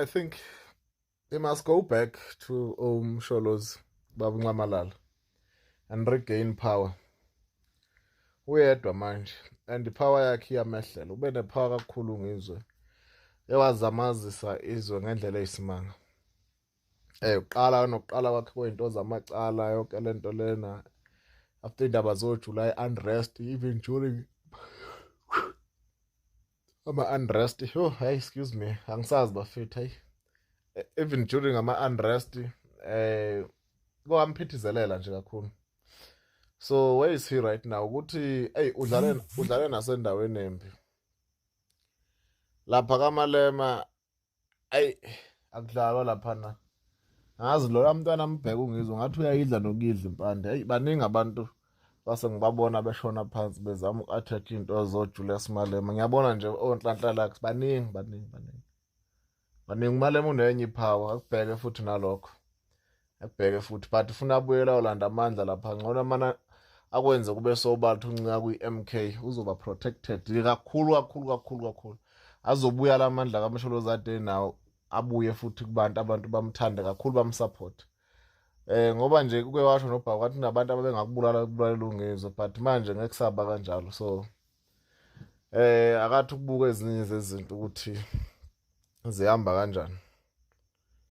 I think they must go back to uMsholozi, baba uNxamalala, and regain power. Uyedwa manje and ipower yakhe iyamehlela. Ube nepower kakhulu ngizwe ewazamazisa izwe ngendlela eyisimanga. Uqala nokuqala kwakhe kwey'nto zamacala, yonke lento lena after indaba zo-July unrest, even during ama-unrest, yo, hey, excuse me, angisazi bafethu, hayi, even during ama-unrest kwamphithizelela nje kakhulu. So where is he right now? Ukuthi hey, udlale nasendaweni embi lapha kaMalema. Ayi, akudlalwa laphana. Ngazi lo mntwana ambheka uNgizwe ngathi uyayidla nokuyidla impande. Hey, baningi abantu base ngibabona beshona phansi bezama uku-attack into zo-Julius Malema. Ngiyabona nje oNhlanhla Lux, baningi, baningi, baningi, baningi. UMalema unenye ipower, akubheke futhi nalokho, akubheke futhi, but ufuna abuyela olanda amandla lapha. Ngcono mana akwenze kube sobala ukuthi uncika kwi-MK, uzoba protected kakhulu, kakhulu, kakhulu, kakhulu. Azobuya lamandla kaMsholozi ade nawo, abuye futhi kubantu, abantu bamthande kakhulu, bamsupport, ngoba nje kuke washo noBhaka wathi nabantu ababengakubulala kubulalela uNgizwe, but manje ngeke kusaba kanjalo. So akathi ukubuka ezinye zezinto ukuthi zihamba kanjani.